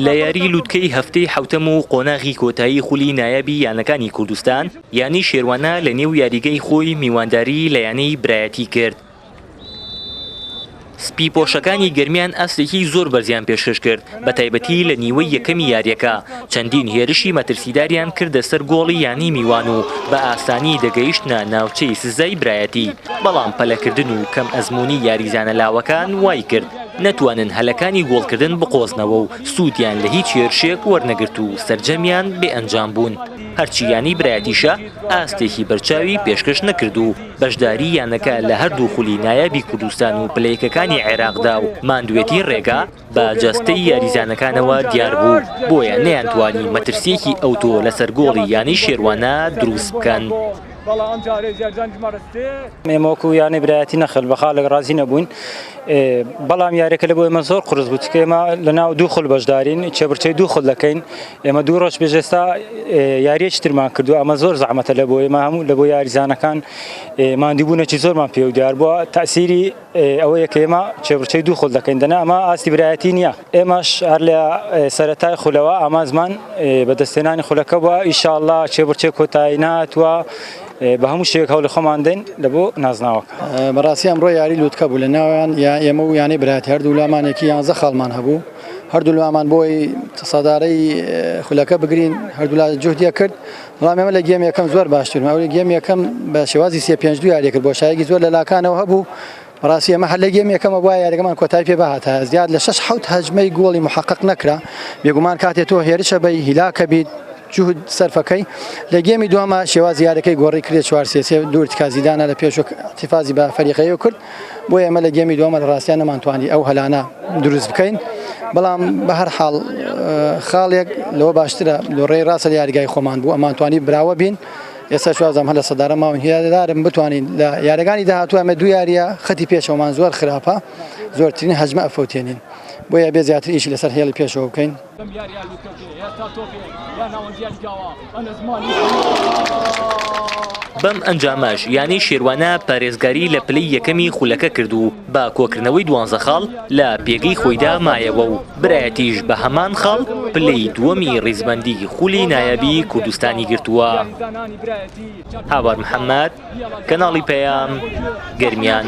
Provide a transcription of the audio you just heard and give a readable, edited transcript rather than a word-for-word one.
لە یاری لوتکەی هەفتەی حەوتەم و قۆناغی کۆتایی خولی نایابی یانەکانی کوردستان، یانەی شێروانە لە نێو یاریگەی خۆی میوانداری لە یانەی برایەتی کرد. سپیپۆشەکانی گەرمیان ئاستێکی زۆر بەرزیان پێشکەش کرد، بەتایبەتی لە نیوەی یەکەمی یارییەکە، چەندین هێرشی مەترسیداریان کردە سەر گۆڵی یانەی میوان و بە ئاسانی دەگەیشتنە ناوچەی سزای برایەتی، بەڵام پەلەکردن و کەم ئەزموونی یاریزانە لاوەکان وایکرد نەتوانن هەلەکانی گۆڵکردن بقۆزنەوە و سوودیان لە هیچ هێرشێک وەرنەگرت و سەرجەمیان بێ ئەنجام بوون. هەرچی یانەی برایەتیشە ئاستێکی بەرچاوی پێشکەش نەکرد و بەشداری یانەکە لە هەردوو خولی نایابی کوردستان و پلەیەکەکانی عێراقدا و ماندوێتی ڕێگا بە جەستەی یاریزانەکانەوە دیار بوو، بۆیە نەیانتوانی مەترسییەکی ئەوتۆ لەسەر گۆڵی یانەی شێروانە دروست بکەن. ئێمە وەکو یانەی برایەتی نەخێر بە خاڵێک ڕازی نەبووین، بەڵام یاریەکە لە بۆ ئێمە زۆر قورس بوو، چونکە ئێمە لە ناو دوو خول بەشدارین، کێبڕکێی دوو خول دەکەین، ئێمە دوو ڕۆژ پێش ئێستا یاریەکی ترمان کردووە، ئەمە زۆر زەحمەتە لە بۆ ئێمە هەموو لە بۆ یاریزانەکان ماندووبوونێکی زۆرمان پێوە دیار بووە، تەئسیری ئەوەیە کە ئێمە کێبڕکێی دوو خول دەکەین دەنا ئەمە ئاستی برایەتی نییە ئێمەش هەر لە سەرەتای خولەوە ئامانجمان بەدەستهێنانی خولەکە بووە ئیشاڵڵا کێبڕکێ کۆتایی نهاتووە بە هەموو شێوەیەک هەوڵی خۆمان دەین لە بۆ نازناوەکە. بەڕاستی ئەمڕۆ یاری لوتکە بوو لە ناویان یا ئێمە و یانەی برایەتی هەردوو لامانێکی یانزە خاڵمان هەبوو هەردوو لامان بۆی سەدارەی خولەکە بگرین هەردوولا جوهدیە کرد بەڵام ئێمە لە گێم یەکەم زۆر باشترین ئەو گێم یەکەم بە شێوازی سێ پێنج دوو یاری کرد بۆشایەکی زۆر لە لاکانەوە هەبوو بەڕاستی ئێمە هەر لە گێم یەکەمە بووە یاریەکەمان کۆتایی پێ بهاتە زیاد لە شەش حەوت هەجمەی گۆڵی محقق نەکرا بێگومان کاتێ تۆ هێرشە بەی هیلاکە بیت جهد سەرفەکەی لە گێمی دووەمە شێوازی یاریەکەی گۆڕی کرێ چوار سێ سێ دوور تکازیدانە لە پێش و احتفازی بە فەریقەیەوە کرد بۆیە ئێمە لە گێمی دووەمە لە ڕاستیا نەمانتوانی ئەو هەلانە دروست بکەین بەڵام بە هەر حاڵ خاڵێک لەوە باشترە لۆڕێی ڕاستە لە یاریگای خۆمان بوو ئەمانتوانی براوە بین ئێستا شوازم هەر لە سەدارە ماون هیوادارم بتوانین لە یاریەکانی داهاتوو ئەمە دوو یاریە خەتی پێشەوەمان زۆر خراپە زۆرترین هەجمە ئەفەوتێنین بۆیە بێ زیاتر ئیشی لەسەر هێڵی پێشەوە بکەین. بەم ئەنجامەش یانەی شێروانە پارێزگاری لە پلەی یەکەمی خولەکە کرد و بە کۆکردنەوەی دوانزە خاڵ لە پێگەی خۆیدا مایەوە و برایەتیش بە هەمان خاڵ پلەی دووەمی ڕیزبەندی خولی نایابی کوردستانی گرتووە. هاوار محەمەد، کەناڵی پەیام، گەرمیان.